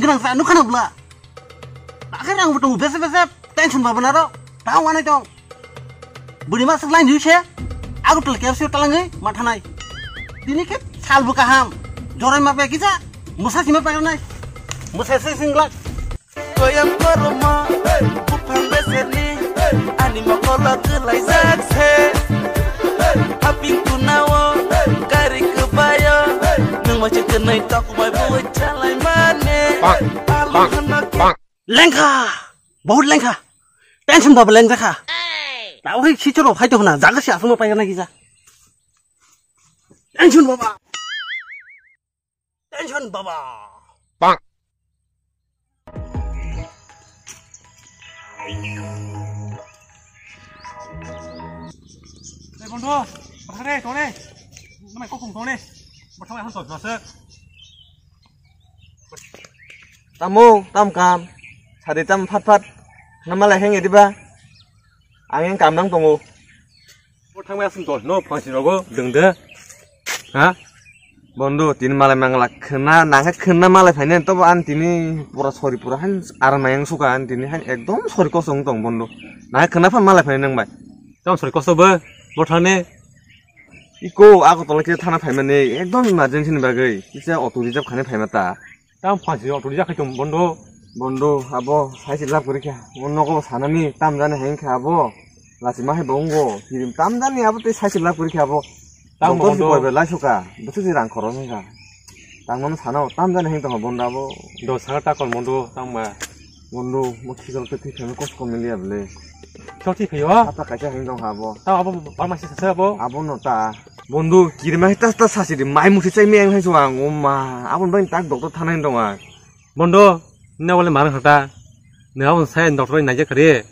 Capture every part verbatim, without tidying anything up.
Gwnang sa nukha na bla. Bakhe rang butung bese bese tension baba naro. Ta wanai tong. Buri ma swk line jui se. Agartala K F C talangwi mathanai. Tini khe salbu kaham. Jorai ma pe kisa. Musa sima pa nai. Musa se singlak. Koyam kormo, buphang beserni, ani mokolo kwlaijak se. Haping tunao, gari kwbaio, nwng machine kwnwi tokbai bui chalai mane. Bang, bang, bang. Lengkha, bahut lengkha. Tension baba lengjakha. Tawri sichoro phaito hona, jaga si asongma paigana kisa. Tension baba. Tension baba. Bang. Ei bondhu, bathang de, tong de. Namai kokong tong de. Bathang lai han tong sik. Tamo, tam kam. Sadi tam phat phat. Nama lai heng ediba. Ang yang kam nang tongo. Bo thangbai aswk tol, no phangsi rogo dwng de. Ha? Bondhu, tini malai mangla khwna, nangkhe khwna malai phainai, tobo ani tini pura sori pura han aram nang suka ani tini han ekdom sori kosong tong bondhu. Nangkhe khwna phan malai phainai nang bai. Tamo sori kosto bo, bo thane. Iko, ako tola khe thana phaimani, ekdom emergency ni bagwi, kisa auto reserve khani phaima ta. Tamo phansi auto reserve khai tong bondhu. Bondhu, abo saisi lab kwrwi kha. O nogo sanani tam jani hai wngkha abo. Lachima hai bo wngo. Kirim tam jani abo tei saisi lab kwrwi kha abo. Tamo bondhu. Doktor si bai bai lai suka. Bwswk si rang khorok wngkha. Tangmano sana o tam jani hai tongkha bondhu abo. Do saka ta kon bondhu tangma. Bondhu, mo khikal khe thwi khaima kosto kok mili ya bwle. Khikal thwi phaio? Hapta kaisa hai tongkha abo. Tamo abo bar masa sasa abo? Abo no ta. Bondhu, kirima hai tas tas sasi di, mai musi chai meng hai suang, o ma, abon bai tak doctor thana hin dong ai. Bondhu, nini wale marang hata, nini abon sai doctor bai naijak kari,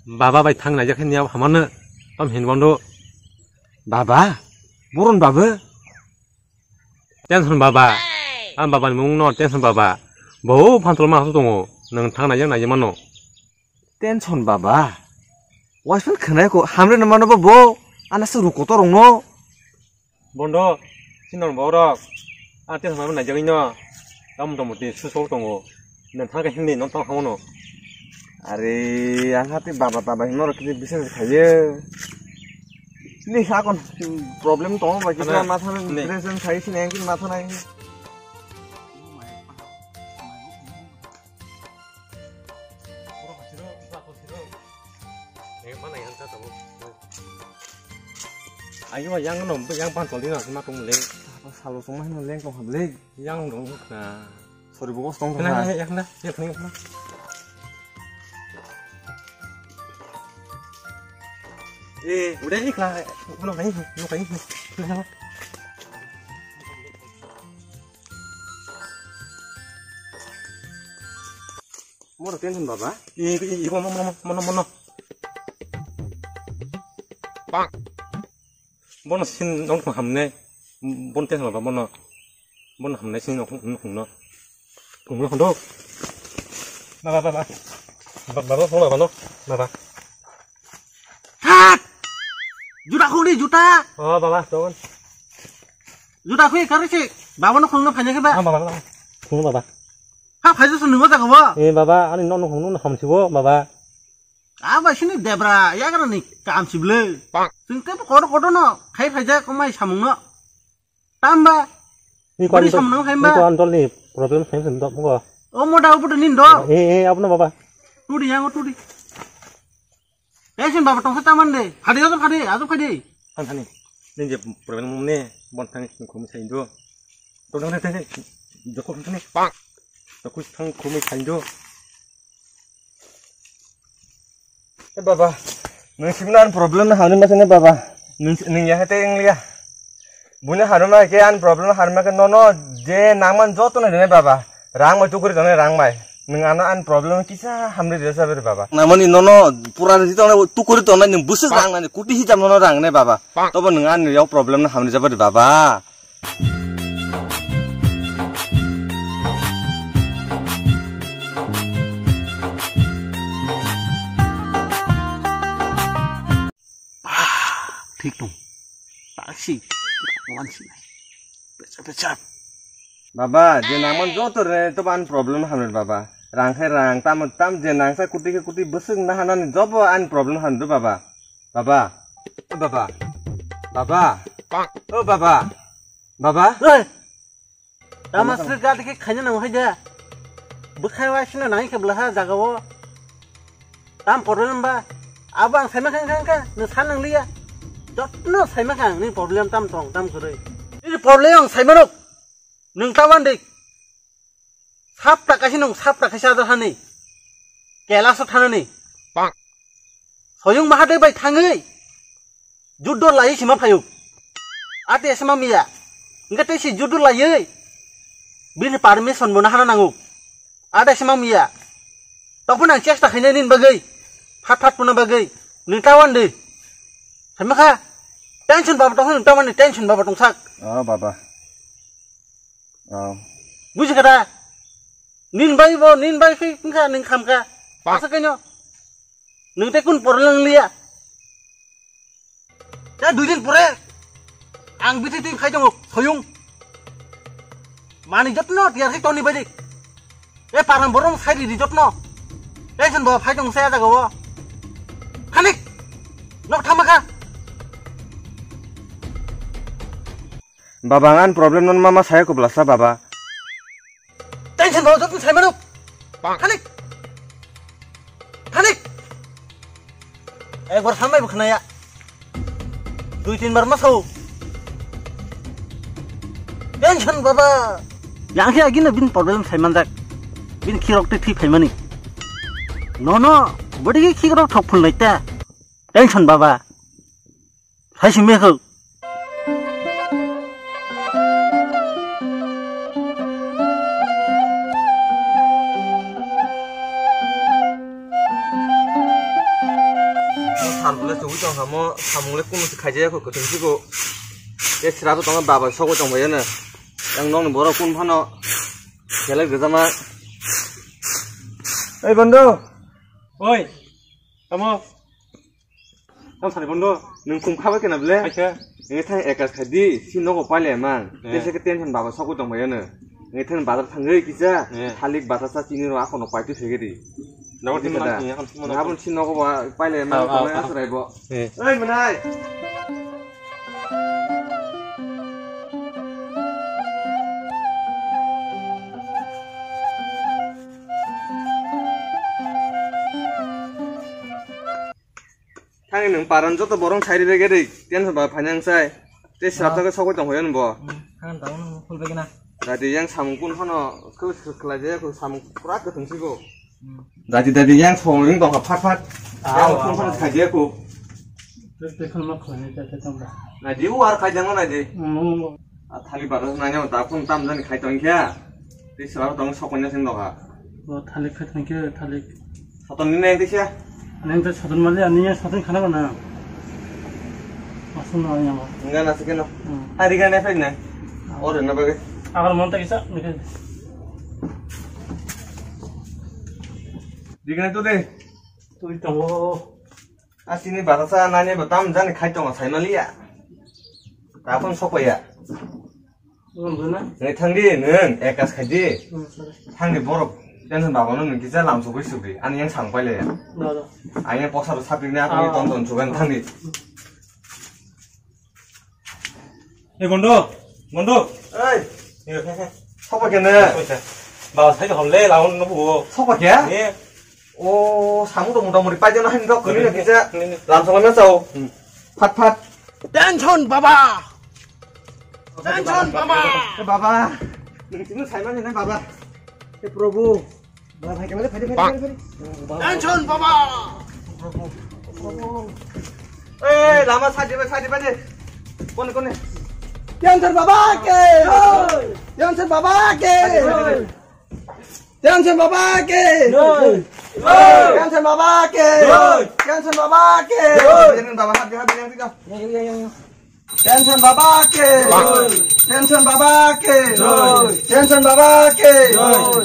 baba bai thang naijak khe nini abo hamano, tam hin bondhu. Baba, boron baba. Tension baba, ang baba ni mung no tension baba, bo phantul ma hasu tongo, nang thang naijak naijak mano. Tension baba. Waisal khwnai ko hamre no mano bo bo. Ana se ruko to rong no. Bondhu, sinor borok. A tension baba naijagwi no. Tam to muti susok tongo. Nang thang ka hindi no tong hamo no. Are, ang hati baba baba hino rok kini bisa khaye. Ni sa kon problem tongo ba kisa. Ana, matha ni. Present khai sini engkin matha nai. Ayo, yang no, yang pantol dino, ma tong le. Apa salo tong ma hino leng tong ha le. Yang no, na. Sorry, bukos tong tong na, ha. Yang na, yang na, yang na. Eh, udah ikla, no kai, no kai, no kai. Moro tension baba. I, i, i, mono, mono, mono, mono. Bang. Bono sin nong hamne. Bon tension baba bono. Bono hamne sin nong nong no. Nong do. Baba, baba. Baba, baba, baba. Thak! Juta khuli, juta! Oh, baba, tong. Juta khuli kari si. Baba no khulno phanya ke ba? Ah, baba, baba. Khulno baba. Ha, phai jasu nungwa jaga bo. Eh, baba, ani no no khulno no khamsi bo, baba. Ah, ba sini debra, ya gara ni kam si ble. Sing ke kodo kodo no, khai phai ja ko mai samung no. Tamba. Ni ko buri antol, samung no khai ni ko ba? Antol ni problem khai sen dok mo. O mo da ubu ni do. Eh, eh, abno baba. Tudi yang tudi. Tension baba tongsa taman de. Phadi ajo phadi, ajo phadi. Thang thani. Nini je problem mumne, bon thang khum sai do. Tong thang thang. Joko thang thani. Bang. Joko thang khum sai do. Eh baba. Nung simna problem na hanu masane baba. Nung nung ya hate engliya. Buni haruma ke an problem haruma ke nono je nangman joto na dene baba. Rang mai tukuri tone rang mai. Nung ano an problem kisa hamri de sabe baba. Namani nono pura ni tone tukuri tone ni busu rang nani kuti hijam nono rang ne baba. Tobo nung an yo problem na hamri jabe baba. Ah, thik tong. Taksi. Wan sinai. Pecap, pecap. Baba, je nangman joto re to ani problem hamle baba. Rang khe rang, tam tam je nangsa kuti khe kuti bwswk nahanani jobo ani problem hamle baba. Baba. Baba. Baba. O baba. Baba. Hey! Tama sir gadi khe khaina nang hai de. Bwkhai wa sino nang khe blaha jaga o. Tam problem ba. Abo ang saima khang khang kha, nang san nang liya. Jotno saima khang ni problem tam tong, tam kwrwi. Ni problem ang saima rok. Nung ta wan de. Sapta kaisa nung, sapta kaisa ajar hani. Kailaso thanani. Bang. Soyung Mahadev bai thangwi. Juddo lai sima phayu. Ate sima miya. Engke tei si juddo lai. Bini permission bo nahana nangu. Ate sima miya. Tokpun ang chesta khainai nin bagwi. Phat phat puna bagwi. Nung ta wan de. Saima kha. Tension baba tong, nung ta wan de tension baba tong sak. Oh, baba. Oh. Buji kha da? Nin bai bo, nin bai phi wngkha, nin khamkha. Asa kaino. Nung tei kun problem liya. Ya dui din pore. Ang biti tui khai tongo, Soyung. Mani jotno tiyar khai toni bai di. E param borom sai di jotno. Tension bo phai tong saya jaga o. Khanik. Nok thamakha. Baba, ang ani problem no mama saya kubla sa, baba. Tension bo jotno sai mano. Khanik. Khanik. Ekbar samai bukhnaya. Dui tin bar masau. Tension baba. Yang khe agina bin problem sai manjak. Bin khirok te thi phaimani. No, no. Bodi khirok thok phul naita. Tension baba. Hai simi kho. Sarbole chugui tong hamo, samung le kunu si khaijaya kho, kwthwng si kho. Tei srabo tongo, baba sogwi tong bai ano. Yang nokni borok kun phano belai gwjama. Ei bondo. Oi. Tamo. Tamo sani bondo. Nwng kum khabai kena ble? Acha. Nwng thang ekas khai di, si nogo paile mang. Eh. Tei se ke tension baba sokwi tong bai ano. Nwng thang bazar thangwi kisa, eh, thalik bazar sa chini ro akono paitwi thwigwi di. Nabo tini nang tini akhon sumo nabo nabo. Nabo si nogo ba paile mang, ah, ah, tongmai ah. Asrai bo. Eh. Oi mwnai. Thangni nwng paran joto borok sai ribagwi rwi, tension bai phainang sai. Tei srapsa khe sokwi tong phaio nwng bo. Hmm, thang tang nwng phul bagwi na. Dadi yang samung kun phano khe khlai jaya kho, samung pura kwthwng si kho. Hmm. Dadi dadi yang song ring tong kha phat phat. Ah, yang kun phano khai jaya kho. Tei khulma khlainai tei tong da. Nai di u ar khai jang nai di. Hmm. A thalik bata nanya ta phun tam jani khai tong kya. Tei sala tong sokon jani doha. O thalik khai tong kya thalik. Saton ni neng tisa. Neng tei saton mali ani ya saton khana bana. Masuk na ya ma. Enggak nasi kena. Hmm. Hari kan efek na. Ore na bagai. Agar monta kisa. Dikene tu deh. Tu tongo. Asini batasa nani bo tam jani khai tongo sai maliya. Tapon sokpaiya. Nwng thangdi nwng ekas khaidi. Thangdi borok tension babano nwng kisa lam sugui sugui ani yang sang pailaya. Ang yang posa ro sapikni akoni ton ton sugan thangdi. Ei, Gondo, Gondo. Ei. Ei, khe, khe. Sokpa kene? Sokpa khe? Baba, sai hom le, laun no buo. Sokpa khe? Ni. O, samu to mota mori pai jana hin rok kene kisa. Ni, ni. Lam sokma chao. Hmm. Phat, phat. Tension, baba. Tension, baba. Eh, baba. Nung sini sai mani na, baba. Eh, Prabhu. Baba, phai, phai, phai, phai, phai. Tension, baba. Eh, lama sadi bai, sadi bai de. Kone, kone. Tension baba ke. Jai. Tension baba ke. Jai. Tension baba ke. Jai. Tension baba ke. Jai. Tension baba ke. Jai. Tension baba, hati, hati, yang tiga. Yang, yang, yang, yang. Tension baba ke. Jai. Tension baba ke. Jai. Tension baba ke. Jai.